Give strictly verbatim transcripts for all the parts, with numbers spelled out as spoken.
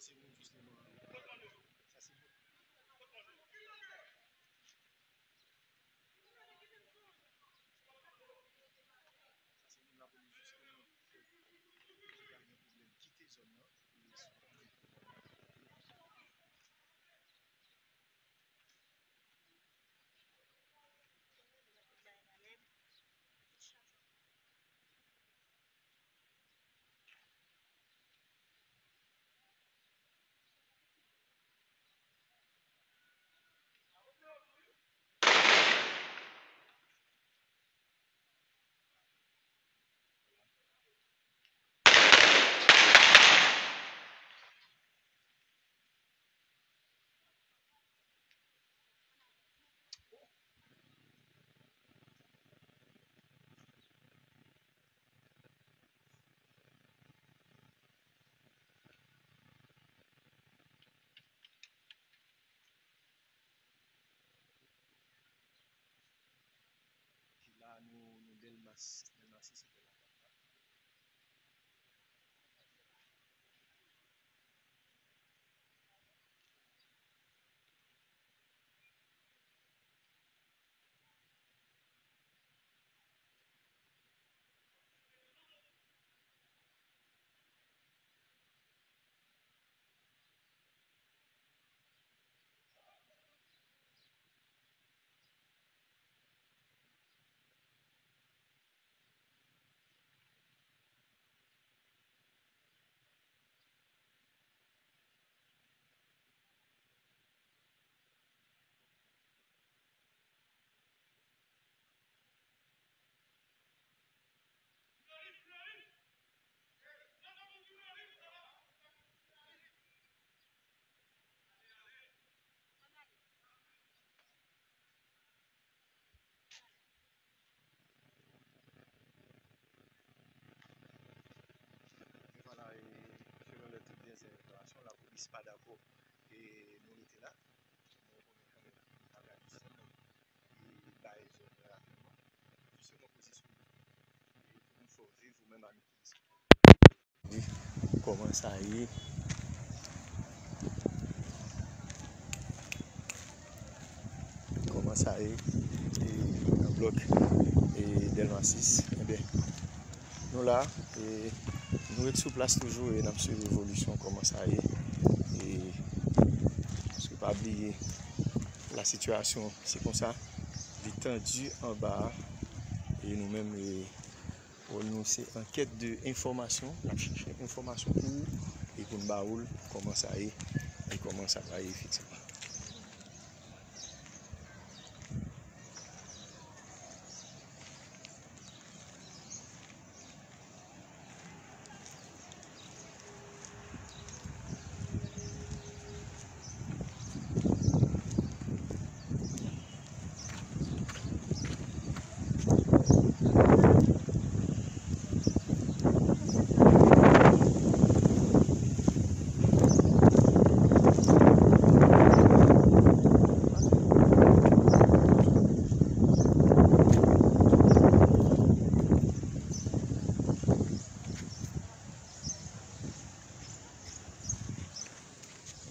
Se moun jisteman, sa se moun. Sa se moun lapolis jisteman ki ta gen pwoblèm kite zòn nan. Ki la nou, nou Delmas, Delmas sis se Delmas. E vwala, e, selon lè tout dènye enfòmasyon, lapolis pa dakò e nou rete la. Nou konnen kanmenm, nou pa gade sa, e bay zòn nan rapidman. Jisteman poze sou nou. E pou nou fè w viv ou menm ak nou. Kòman sa ye? Kòman sa ye? E, nan blòk, e, Dèlma sis, enben, nou la, e, nou ret sou plas toujou e n ap swiv evolisyon kòman sa ye. E, paske pa bliye, la sitiyasyon se konsa, li tandi anba a, e nou menm, e, wòl nou se ankèt de enfòmasyon, n ap chèche enfòmasyon pou ou, e pou n ba ou l, kòman sa ye, e kòman sa va ye efektivman.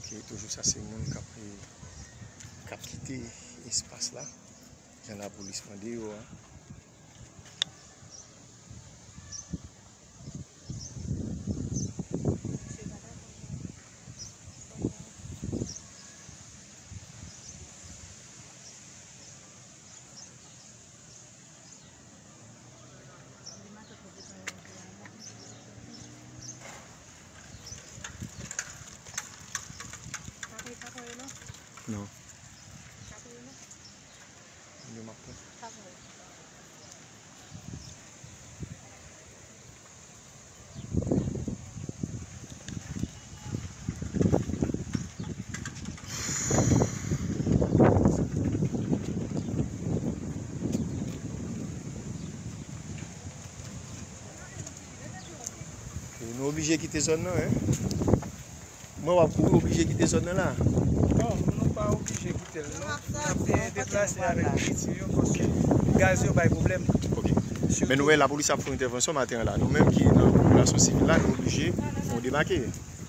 Ok, toujou sa se moun k ap, k ap kite espas la, jan lapolis mande yo a. Non. Yo m ap pran. E nou oblije kite zòn nan, en. Mwen w ap kouri, oblije kite zòn nan la. Non, nou pa oblije kite l, non. N ap deplase avèk pitit yo, paske gaz yo bay pwoblèm. Ok. Men nou wè lapolis ap fè yon entèvansyon maten an la. Nou menm ki nan popilasyon sivil la, nou oblije, nou debake.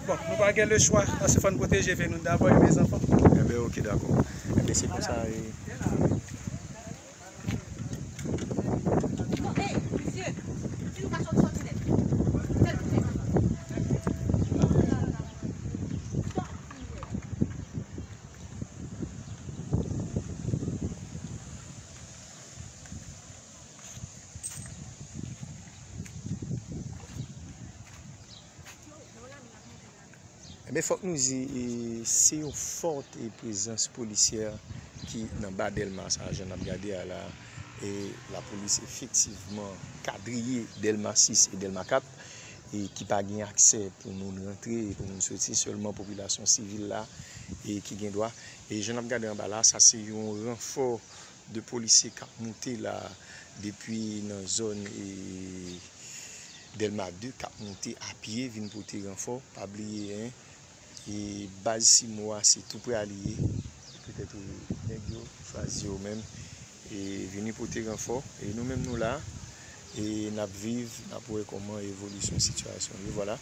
Bon, nou pa gen lechwa, paske fò n pwoteje vi nou dabò, e, mezanfan. Enben, oke, dakò. Enben, se konsa, e, Enben, fòk nou di, e, se yon fòt, e, prezans polisyè ki nan ba Dèlma sa, jan n ap gade a la. E lapolis efektivman kadriye Dèlma sis e Dèlma kat, e ki pa gen aksè pou moun rantre e pou moun soti, sèlman popilasyon sivil la, e ki gen dwa. E jan n ap gade anba la, sa se yon ranfò de polisye k ap moute la, depi nan zòn, e, Dèlma de, k ap moute a pye, vin pote ranfò. Pa bliye, en, e baz Simo a, se tou prè a li ye. Petèt, e, nèg yo chwazi yo menm, e vini pote ranfò. E nou menm, nou la, e n ap viv, n ap wè kòman evolisyon sitiyasyon ye. Vwala,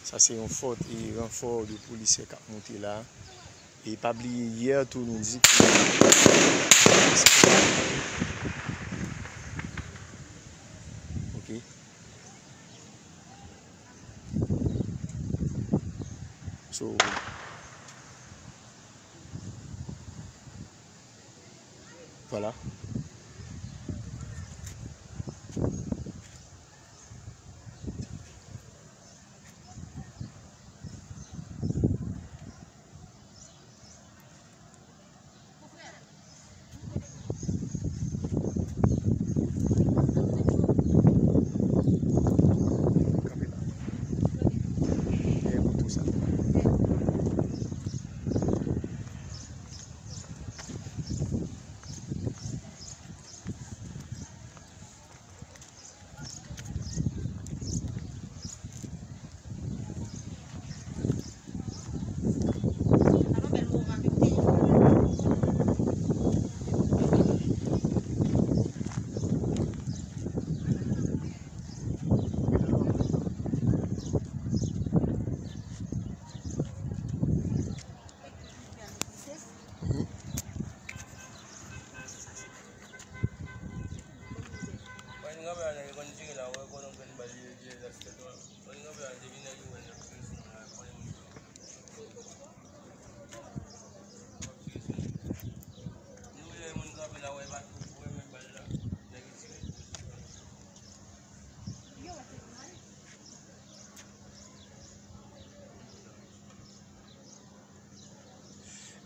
sa se yon fòt, e, ranfò de polisye k ap moute la. E pa bliye, yè tou, nou di ke, oke. So, vwala.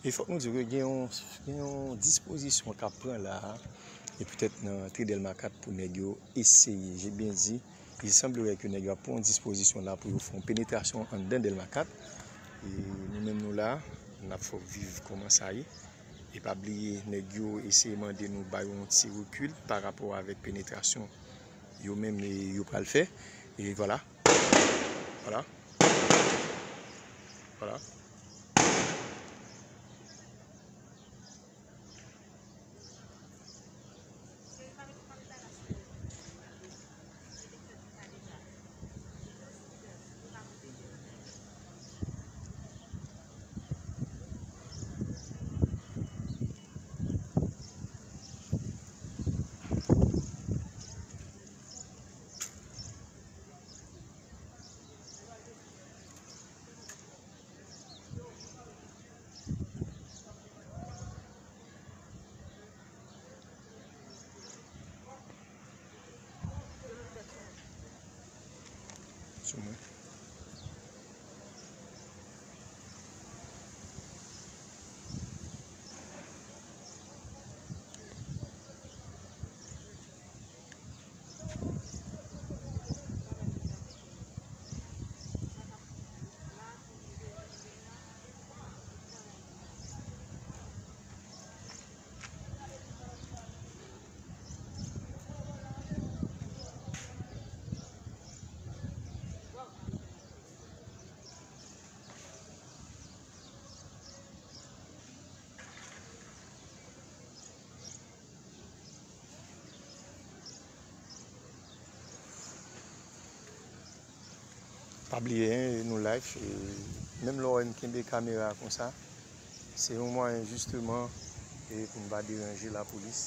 E fòk nou di ke gen yon, gen yon dispozisyon k ap pran la a, e petèt nan antre Dèlma kat pou nèg yo eseye, je byen di, li sanblewè ke nèg yo ap pran yon dispozisyon la pou yo fè yon penetrasyon anndan Dèlma kat. E nou menm nou la, n ap fè w viv kòman sa ye. E pa bliye, nèg yo eseye mande nou ba yo yon ti rekil pa rapò avèk penetrasyon yo menm, e, yo pral fè. E vwala. Vwala. Vwala. Sou mwen. Pa bliye, en, nou live, e Menm lè w wè m kenbe kamera konsa, se yon mwayen jisteman e pou m pa deranje lapolis.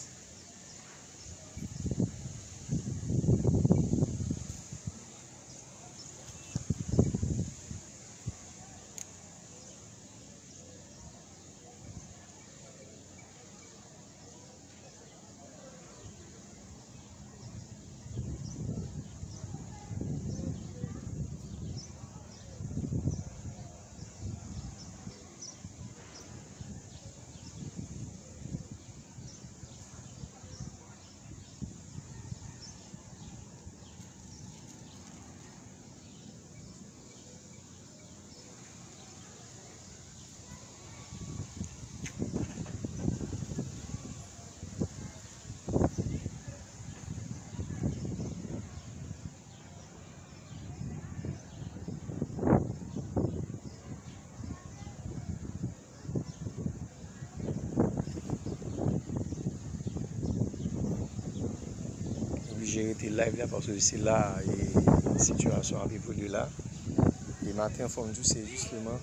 Oblije rete live la paske se la e sitiyasyon ap evolye la. E maten an fò m di w se jisteman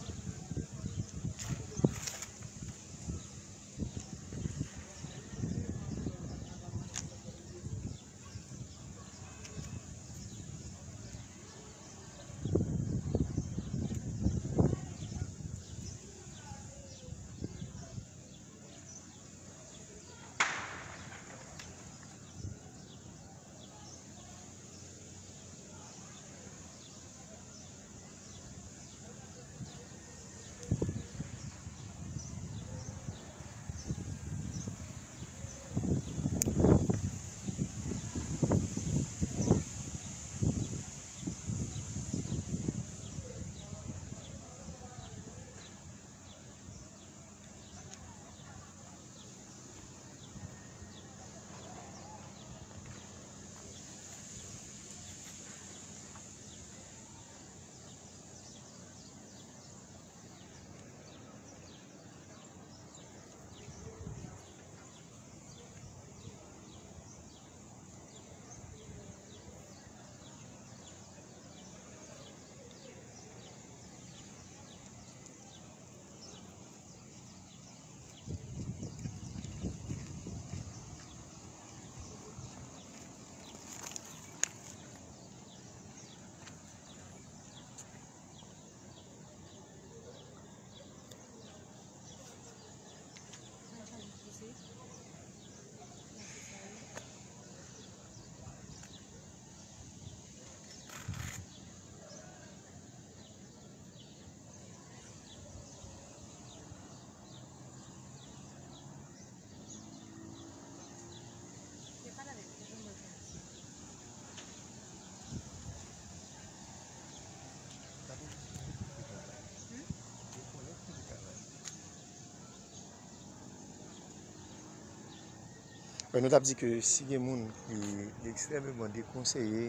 Bon, nou t ap di ke si gen moun ki ekstrèmeman dekonseye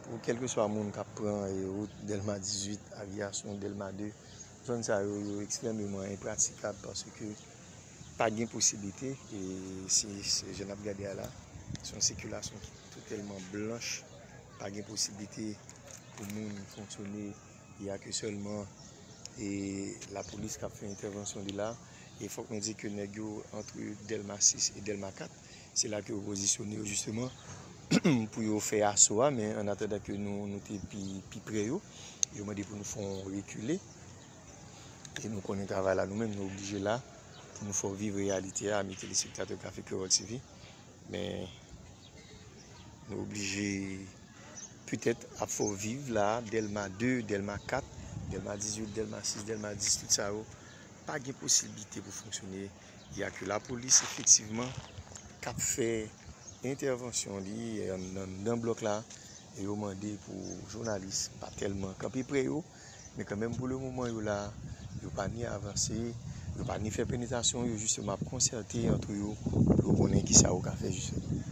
pou kèlkeswa moun k ap pran, e, wout Dèlma dizuit, Avyasyon, Dèlma de, zòn sa yo, yo ekstrèmeman enpratikab paske pa gen posiblite, e se, se jan n ap gade a la, se yon sikilasyon ki totèlman blanch, pa gen posiblite pou moun fonksyone, y a ke sèlman, e, lapolis k ap fè entèvansyon li la. E fòk nou di ke nèg yo antre Dèlma sis e Dèlma kat, se la ke yo pozisyone yo jisteman pou yo fè aso a, men an atandan ke nou, nou te pi, pi pre yo, yo mande pou nou fè yon rekile. E nou konnen travay la, nou menm, nou oblije la pou nou fè w viv reyalite a, ami telespektatè Kafe Kreyòl T V. Men, nou oblije petèt ap fè w viv la, Dèlma de, Dèlma kat, Dèlma dizuit, Dèlma sis, Dèlma dis, tout sa yo, pa gen posiblite pou fonksyone. Y a ke lapolis, efektivman, k ap fè entèvansyon li, e, nan, nan blòk la, e yo mande pou jounalis pa tèlman kanpe pre yo, men kanmenm pou le moman yo la, yo pa ni avanse, yo pa ni fè penetrasyon, yo jisteman ap konsète antre yo pou yo konnen kisa yo ka fè jisteman.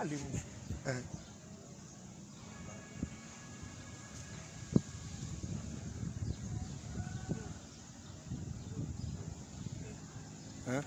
Li m- eh. Hein?